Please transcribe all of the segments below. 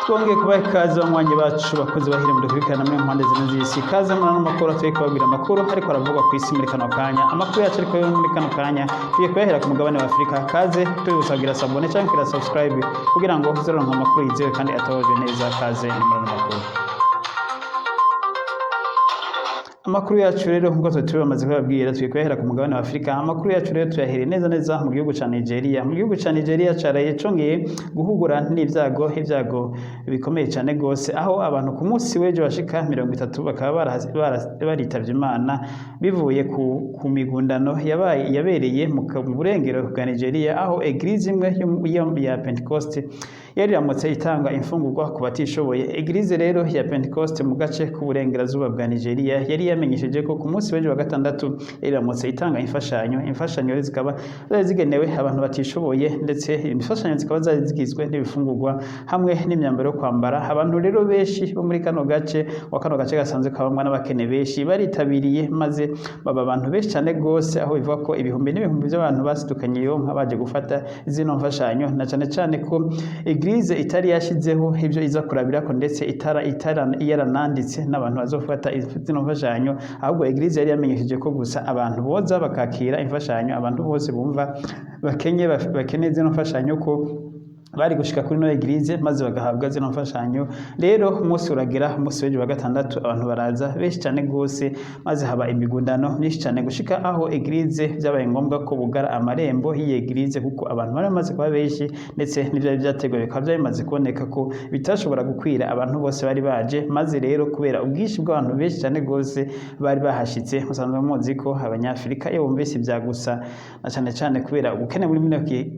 Twongeye kubaha ikaze, banywanyi bacu, bakozi bahire mudukurikirana muri mpande zine z'isi. Ikaze muri ano makuru. Tugiye kubabwira amakuru ariko aravugwa ku isi muri kano kanya. Amakuru yacu ariko yo muri kano kanya tugiye kuyahera ku mugabane wa Afurika. Kaze, tubibutsa kugira s'abonner cyangwa kugira subscribe kugira ngo uzaronke amakuru yizewe kandi atohojwe neza. Kaze ni muri ano makuru. Amakuru yacu rero, nk'uko turi bamaze kubabwira, tugiye kuyahera ku mugabane wa Afurika. Amakuru yacu rero tuyahereye neza neza mu gihugu ca Nigeria. Mu gihugu ca Nigeria caraye congeye guhugura n'ibyago, ibyago bikomeye cyane gose, aho abantu ku munsi w'ejo bashika 30 bakaba baritavye Imana bivuye ku migundano yabaye, yabereye mu burengero bwa Nigeria, aho église imwe ya Pentecost yari iramutse itanga imfungurwa ku batishoboye. Église rero ya Pentecost mu gace k'uburengerazuba bwa Nigeria yari yamenyesheje ko ku munsi w'ejo wa gatandatu yari iramutse itanga imfashanyo. Imfashanyo rero zikaba zari zigenewe abantu batishoboye, ndetse imfashanyo zikaba zari zigizwe n'ibifungurwa hamwe n'imyambaro yo kwambara. Abantu rero benshi bo muri kano gace, wa kano gace gasanzwe kabamwa n'abakene benshi, baritabiriye maze baba abantu benshi cyane gose, aho bivuga ko ibihumbi n'ibihumbi by'abantu basidukanye iyo nka baje gufata zino mfashanyo, na cyane cyane ko église itari yashizeho ibyo iza kurabirako, ndetse itara yarananditse n'abantu bazofata zino mfashanyo. Ahubwo église yari yamenyesheje ko gusa abantu boza bakakira imfashanyo, abantu bose bumva bakenye, bakeneye zino mfashanyo, ko bari gushika kuri no église maze bagahabwa zino mfashanyo. Rero umunsi uragera, umunsi w'ejo wa gatandatu, abantu baraza benshi cyane gose, maze haba imigundano myinshi cyane, gushika aho église byabaye ngombwa ko bugara amarembo y'iyi église, kuko abantu bari bamaze kuba benshi, ndetse n'ivyari vyateguwe bikaba byari bimaze kuboneka ko bitashobora gukwira abantu bose bari baje. Maze rero kubera ubwinshi bw'abantu benshi cyane gose bari bahashitse, musanzwe muzi ko Abanyafurika iyo bumvise ibya gusa, na cyane cyane kubera ubukene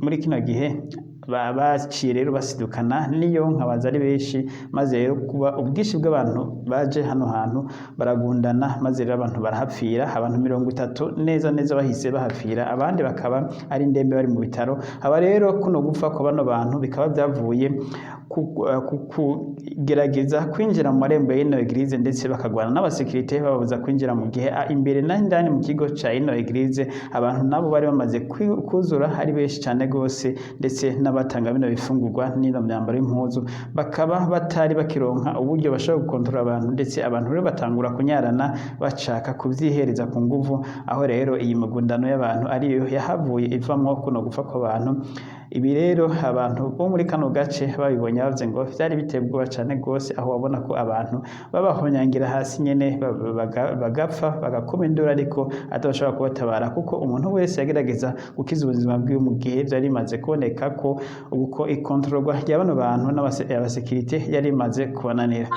muri kino gihe, baciye rero basidukana niyo nkabaza ari benshi. Maze rero kuba ubwinshi bw'abantu baje hano hantu, baragundana, maze rero abantu barahapfira. Abantu 30 neza neza bahise bahapfira, abandi bakaba ari indembe, bari mu bitaro. Aba rero kuno gupfa kwa bano bantu bikaba byavuye ku kugerageza kwinjira mu marembo y'ino église, ndetse bakagwana n'abasekirite bababuza kwinjira, mu gihe imbere n'indani mu kigo ca ino église abantu nabo bari bamaze kuzura ari benshi cyane gose, ndetse n'abatanga bino bifungurwa n'ino myambaro y'impuzu bakaba batari bakironka uburyo bashobora gukontorora abantu, ndetse abantu rero batangura kunyarana bashaka kuvyihereza ku nguvu, aho rero iyi mugundano y'abantu ariyo yahavuye ivamwo kuno gupfa kw'abantu. Ibi rero abantu bo muri kano gace babibonye bavuze ngo vyari biteye ubwoba cane gose, aho wabona ko abantu babahonyangira hasi nyene bagapfa, bagakoma induru, ariko atabashobora kubatabara, kuko umuntu wese yagerageza gukiza ubuzima bwiwe, mu gihe vyari bimaze kuboneka ko uko ikontororwa rya bano bantu n'abasekirite yari imaze kubananira.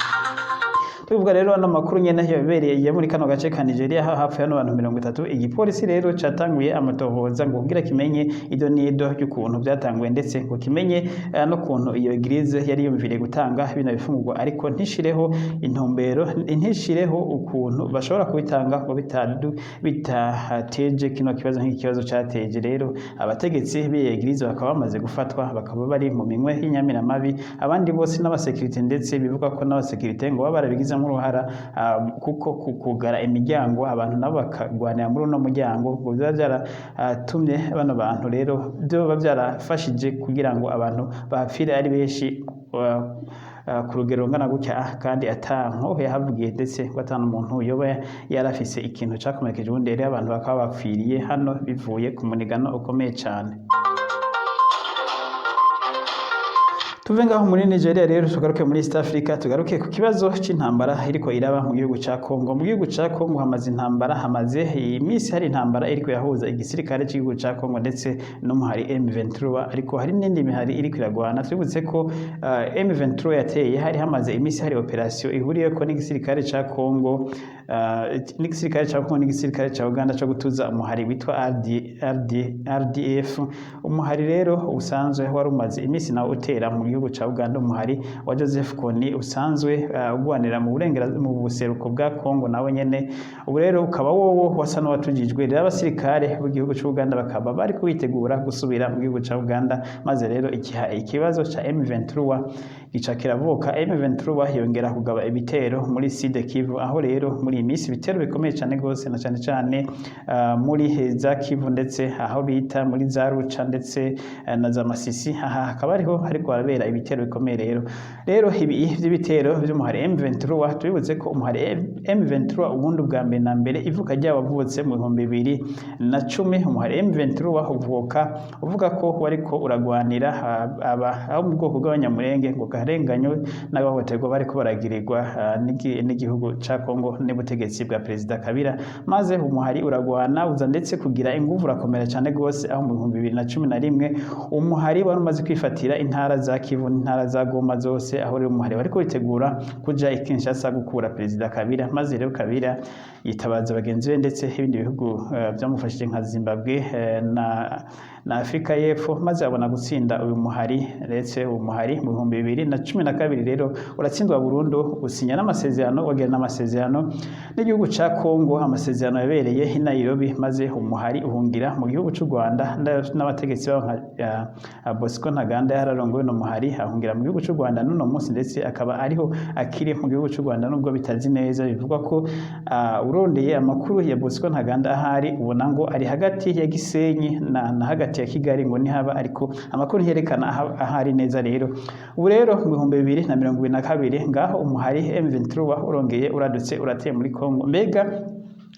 Tubivuga rero ano makuru nyene yabereye muri kano gace ka Nigeria, aho hapfuye hano abantu 30. Igipolisi rero catanguye amatohoza ngo kugira kimenye ido n'ido ry'ukuntu vyatanguye, ndetse ngo kimenye no kuntu iyo église yari yumviriye gutanga bino bifungurwa, ariko ntishireho intumbero, ntishireho ukuntu bashobora kubitanga ngo bitateje kino kibazo nk'ikibazo cateje. Rero abategetsi b'iyo église bakaba bamaze gufatwa, bakaba bari mu minwe y'inyamiramabi, abandi bose n'abasekirite, ndetse bivuga ko n'abasekirite ngo baba barabigizemo uruhara, kuko kugara imiryango, abantu nabo bakagwanira muri uno muryango, ngo biba byaratumye bano bantu rero byoba byarafashije kugira ngo abantu bahapfire ari benshi ku rugero rungana gutya, kandi ata nkoho yahavugiye, ndetse ngo ata n'umuntu yoba yarafise ikintu cakomerekeje uwundi. Rero abantu bakaba bapfiriye hano bivuye ku munigano ukomeye cane. Tuve ngaho muri Nigeria rero, tugaruke muri East Africa, tugaruke ku kibazo c'intambara iriko iraba mu gihugu ca Congo. Mu gihugu ca Congo hamaze intambara, hamaze iminsi hari intambara iriko irahuza igisirikare c'igihugu ca Congo ndetse n'umuhari M23, ariko hari n'indi mihari iriko iragwana. Twibutse ko M23 yateye, hari hamaze iminsi hari operation ihuriyeko n'igisirikare ca Congo, n'igisirikare ca Congo n'igisirikare ca Uganda, co gutuza umuhari witwa RDF. Umuhari rero usanzwe wari umaze iminsi nawo utera mu gihugu ca Uganda, umuhari wa Joseph Kony usanzwe ugwanira mu burengera, mu buseruko bwa Congo nawe nyene. Ubu rero ukaba wowo wasa n'uwatujijwe. Rero abasirikare b'igihugu c'u Uganda bakaba bari kubitegura gusubira mu gihugu ca Uganda, maze rero ikibazo ca M23 gica kiravuka. M23 yongera kugaba ibitero muri Sud Kivu, aho rero muri iyi minsi ibitero bikomeye cyane gose, na cyane cyane muri za Kivu, ndetse aho bita muri za Ruca, ndetse na za Masisi. Aha hakaba ariho hariko harabera ibitero bikomeye. Rero ibi vy'ibitero vy'umuhari M23, tubibutse ko umuhari M23 ubundi bwa mbere na mbere ivuka ryabo wavutse mu 2010. Umuhari M23 uvuka uvuga ko wariko uragwanira aba abo mu bwoko bw'Abanyamurenge, ngo karenganyo n'abahohoterwa bariko baragirirwa n'igihugu ca Congo n'ubutegetsi bwa Perezida Kabila. Maze umuhari uragwana, uza ndetse kugira inguvu, urakomera cyane gose, aho mu 2011 umuhari wari umaze kwifatira intara za Kivu n'intara za Goma zose, aho rero umuhari wariko witegura kuja i Kinshasa gukura Perezida Kabila. Maze rero Kabila yitabaza bagenzi be, ndetse ibindi bihugu byamufashije nka Zimbabwe na Afrika y'Epfo, maze abona gutsinda uyu muhari. Ndetse uyu muhari mu 2012 rero uratsindwa burundu, usinya n'amasezerano, wagirana n'amasezerano n'igihugu ca Congo, amasezerano yabereye i Nairobi, maze umuhari uhungira mu gihugu c'u Rwanda, n'abategetsi babo nka Bosco Ntaganda yararongoye uno muhari, ahungira mu gihugu c'u Rwanda n'uno munsi, ndetse akaba ariho akiri mu gihugu c'u Rwanda, nubwo bitazi neza. Bivugwa ko urondeye amakuru ya Bosco Ntaganda ahari, ubona ngo ari hagati ya Gisenyi na hagati ya Kigali, ngo nihaba, ariko amakuru ntiyerekana ahari neza. Rero ubu rero mu 2022 ngaho umuhari M23 urongeye uradutse, urateye muri Congo. Mbega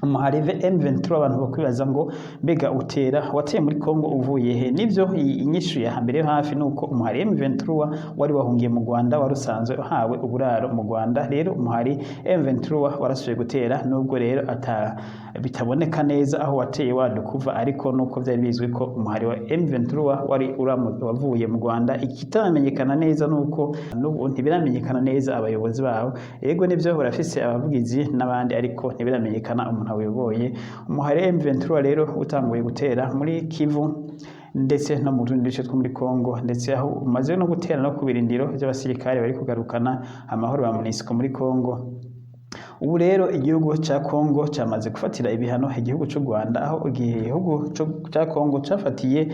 umuhari M23, abantu bakwibaza ngo mbega utera wateye muri Congo uvuye he? Nivyo, inyishu ya hambere yo hafi nuko umuhari M23 wari wahungiye mu Rwanda, wari usanzwe uhawe uburaro mu Rwanda. Rero umuhari M23 warasubiye gutera, nubwo rero ata bitaboneka neza aho wateye wadukuva, ariko nuko byari bizwi ko umuhari wa M23 wari wavuye mu Rwanda. Ikitaramenyekana neza nuko n'ubu ntibiramenyekana neza abayobozi bawo. Yego nivyo, barafise abavugizi n'abandi, ariko ntibiramenyekana umuntu awuyoboye. Umuhari M23 rero utanguye gutera muri Kivu ndetse no mu tundi duce two muri Congo, ndetse aho umaze no gutera no ku birindiro by'abasirikare bari kugarukana amahoro ba MONUSCO muri Congo. Ubu rero igihugu ca Congo camaze gufatira ibihano igihugu c'u Rwanda, aho igihugu ca Congo cafatiye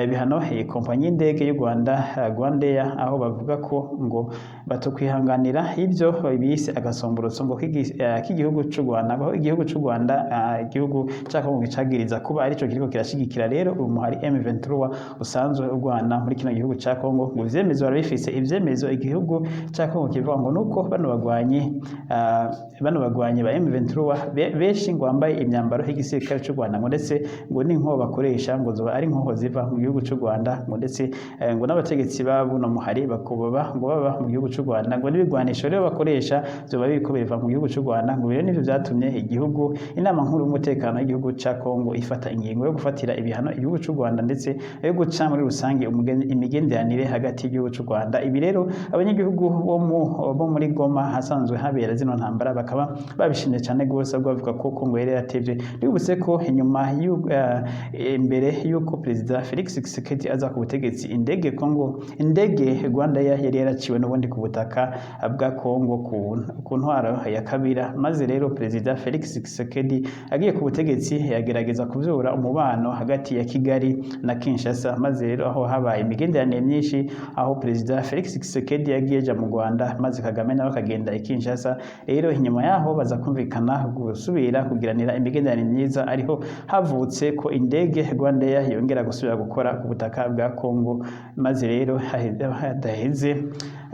ibihano kompanyi y'indege y'u Rwanda, Rwandair, aho bavuga ko ngo batokwihanganira ivyo bise agasomborotso ngo k'igihugu c'u Rwanda, aho igihugu c'u Rwanda igihugu ca Congo gicagiriza kuba arico kiriko kirashigikira rero uyu muhari M23 usanzwe urwana muri kino gihugu ca Congo. Ngo ivyemezo barabifise. Ivyemezo igihugu ca Congo kivuga ngo nuko bano bagwanyi ba M23 benshi ngo bambaye imyambaro y'igisirikare c'u Rwanda, ngo ndetse ngo n'inkoho bakoresha ngo zoba ari inkoho ziva mu gihugu c'u Rwanda, ngo ndetse ngo n'abategetsi ba buno muhari bakuba ngo baba mu gihugu c'u Rwanda, ngo n'ibigwanisho rero bakoresha vyoba biriko biva mu gihugu c'u Rwanda. Ngo rero nivyo vyatumye igihugu, inama nkuru y'umutekano y'igihugu ca Congo, ifata ingingo yo gufatira ibihano igihugu c'u Rwanda, ndetse yo guca muri rusange imigenderanire hagati y'igihugu c'u Rwanda. Ibi rero abanyagihugu bo muri Goma, hasanzwe habera zino ntambara, bakaba babishimye cyane gose, ahubwo bavuga ko Congo yari yaratevye. Bibutse ko inyuma imbere y'uko Perezida Felix Tshisekedi aza ku butegetsi, indege Congo, indege Rwanda yari yaraciwe n'ubundi ku butaka bwa Congo ku ntwaro ya Kabila. Maze rero Perezida Felix Tshisekedi agiye ku butegetsi, yagerageza kuvyura umubano hagati ya Kigali na Kinshasa. Maze rero aho habaye imigenderanire myinshi, aho Perezida Felix Tshisekedi yagiye aja mu Rwanda, maze Kagame nawe akagenda i Kinshasa. Rero inyuma yaho baza kumvikana gusubira kugiranira imigenderanire myiza, ariho havutse ko indege Rwandair yongera gusubira gukora ku butaka bwa Congo. Maze rero hadaheze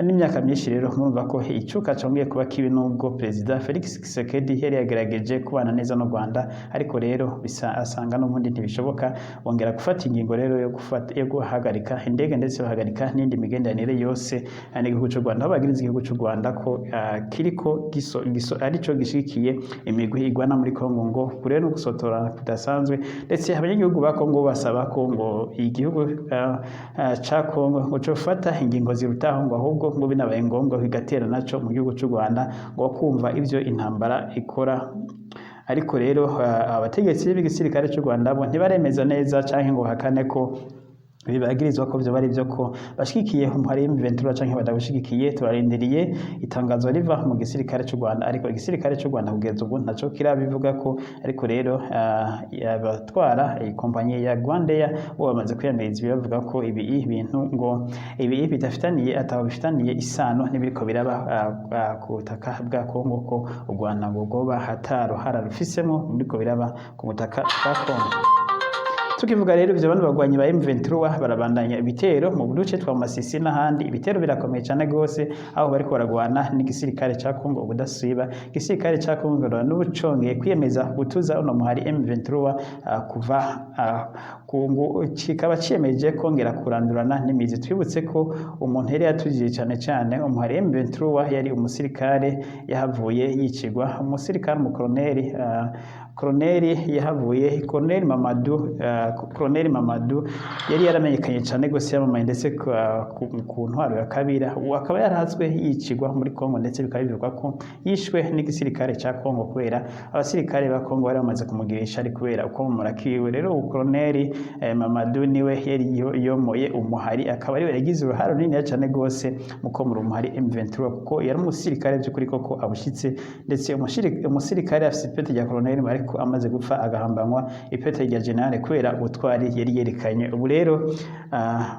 n'imyaka myinshi rero, murumva ko icuka congeye kuba kibi, nubwo Perezida Felix Tshisekedi yari yagerageje kubana neza n'u Rwanda, ariko rero bisa asanga n'ubundi ntibishoboka. Bongera gufata ingingo rero yo guhagarika indege, ndetse bahagarika n'indi migenderanire yose n'igihugu cy'u Rwanda, aho bagiriza igihugu cy'u Rwanda ko kiriko giso, giso arico gishigikiye imigwi igwana muri Congo, ngo kure no gusotora kudasanzwe. Ndetse abanyagihugu ba Congo basaba ko ngo igihugu ca Congo ngo cofata ingingo zirutaho, ngo ahubwo ngo binabaye ngombwa bigatera naco mu gihugu cy'u Rwanda, ngo kumva ivyo intambara ikora. Ariko rero abategetsi b'igisirikare cy'u Rwanda bo ntibaremeza neza canke ngo bahakane ko Bibagirizwa ko vyoba ari vyo ko bashigikiye umuhari M23 canke badawushigikiye. Turarindiriye itangazo riva mu gisirikare c'u Rwanda, ariko igisirikare c'u Rwanda kugeza ubu ntaco kirabivuga ko. Ariko rero abatwara ikompanyi ya Rwandair bo bamaze kwiyamiriza ibi, bavuga ko ibi bintu ngo ibi bidafitaniye, ataho bifitaniye isano n'ibiriko biraba ku butaka bwa Kongo, ko u Rwanda ngo rwoba hataruhara rufisemo biriko biraba ku butaka bwa Kongo. Tukivuga rero ivyo, bano bagwanyi ba M23 barabandanya ibitero mu duce twa Masisi n'ahandi. Ibitero birakomeye cyane gose, aho bariko baragwana n'igisirikare ca Kongo ubudasiba. Igisirikare ca Kongo n'ubucongeye kwiyemeza gutuza uno muhari M23 kuva kungu, kikaba ciyemeje kongera kurandurana n'imizi. Twibutse ko umuntu yari yatujije cyane cyane umuhari M23 yari umusirikare yahavuye yicigwa, umusirikare umukoloneli, koloneli yahavuye, koloneli Mamadou yari yaramenyekanye cyane gose, yamamaye ndetse ku ntwaro ya Kabila. Ubu akaba yarahazwe yicigwa muri Kongo, ndetse bikaba bivugwa ko yishwe n'igisirikare ca Kongo, kubera abasirikare ba Kongo bari bamaze kumugirisha ari kubera ukwamamara kiwe. Rero uwo koloneli Mamadou niwe yari yomoye umuhari, akaba ariwe yagize uruhare runini cyane gose mu komora umuhari M23, kuko yari umusirikare by'ukuri koko abushitse, ndetse umusirikare afise ipete rya koloneli, ariko amaze gupfa agahambanwa ipete rya general kubera ubutwari yari yerekanye. Ubu rero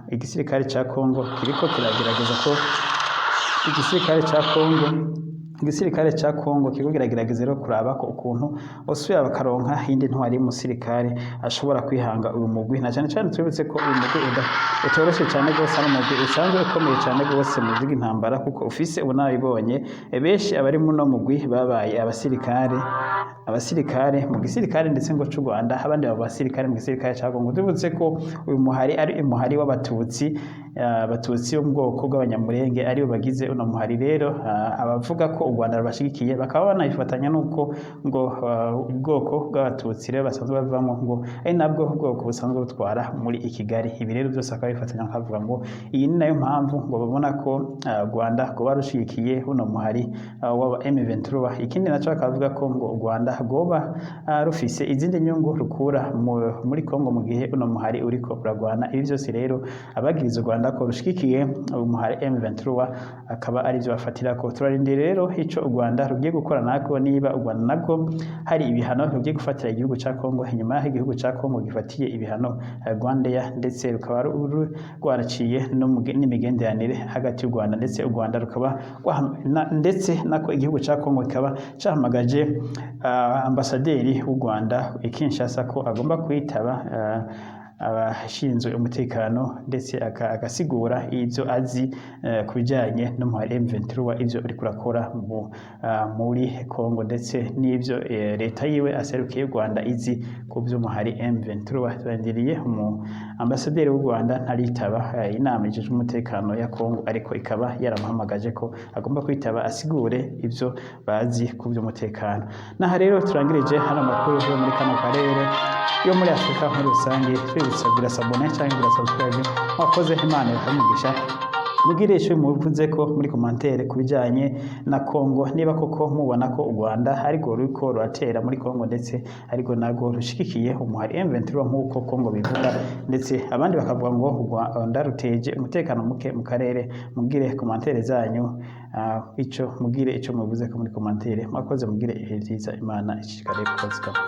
igisirikare ca Kongo kiriko kiragerageza ko igisirikare ca Kongo kiriko kiragerageza rero kuraba ko ukuntu bosubira bakaronka iyindi ntwari y'umusirikare ashobora kwihanga uyu mugwi, na cyane cyane twibutse ko uyu mugwi utoroshe cyane gose, ari umugwi usanzwe ukomeye cyane gose mu vy'intambara, kuko ufise ubunararibonye. Benshi abari muno mugwi babaye abasirikare mu gisirikare ndetse ngo c'u Rwanda, abandi baba abasirikare mu gisirikare ca Kongo. Tubutse ko uyu muhari ari umuhari w'abatutsi, abatutsi bo mu bwoko bw'abanyamurenge aribo bagize uno muhari. Rero abavuga ko u Rwanda rubashigikiye bakaba banabifatanya n'uko ngo ubwoko bw'abatutsi rero basanzwe bavamo ngo ari nabwo bwoko busanzwe butwara muri i Kigali. Ibi rero byose bakaba bifatanya, bakavuga ngo iyi ni nayo mpamvu ngo babona ko u Rwanda rwoba rushigikiye uno muhari w'aba M23. Ikindi naco bakavuga ko ngo u Rwanda rwoba rufise izindi nyungu rukura muri Kongo mu gihe uno muhari uriko uragwana. Ibi byose rero abagiriza u Rwanda ko rushigikiye umuhari M23 akaba ari byo bafatira ko. Turarindiriye rero ico u Rwanda rugiye gukora nako, niba u Rwanda nabwo hari ibihano rugiye gufatira igihugu ca Kongo inyuma y'aho igihugu ca Kongo gifatiye ibihano Rwandair, ndetse rukaba rwaraciye n'imigenderanire hagati y'u Rwanda, ndetse u Rwanda rukaba ndetse nako igihugu ca Kongo kikaba cahamagaje ambasaderi w'u Rwanda i Kinshasa ko agomba kwitaba abashinzwe umutekano, ndetse agasigura ivyo azi ku bijanye n'umuhari M23, ivyo uriko urakora muri Kongo, ndetse n'ivyo leta yiwe aserukiye u Rwanda izi ku vy'umuhari M23. Turindiriye umu ambasaderi w'u Rwanda, ntaritaba inama ijejwe umutekano ya Kongo, ariko ikaba yaramuhamagaje ko agomba kwitaba asigure ivyo bazi ku vy'umutekano. Naha rero turangirije hano amakuru yo muri kano karere, yo muri Afurika muri rusange. Twibutsa kugira s'abonner cyangwa kugira subscribe. Mwakoze, Imana ikamugisha. Mugire ico muvuze ko muri commentaire ku bijanye na Kongo, niba koko mubona ko u Rwanda ariko ruriko ruratera muri Kongo, ndetse ariko narwo rushigikiye umuhari M23 nk'uko Kongo bivuga, ndetse abandi bakavuga ngo u Rwanda ruteje umutekano muke mu karere. Mugire commentaire zanyu, ico mugire ico muvuze ko muri commentaire. Mwakoze, mugire ibihe vyiza, Imana ishishikare kubazigama.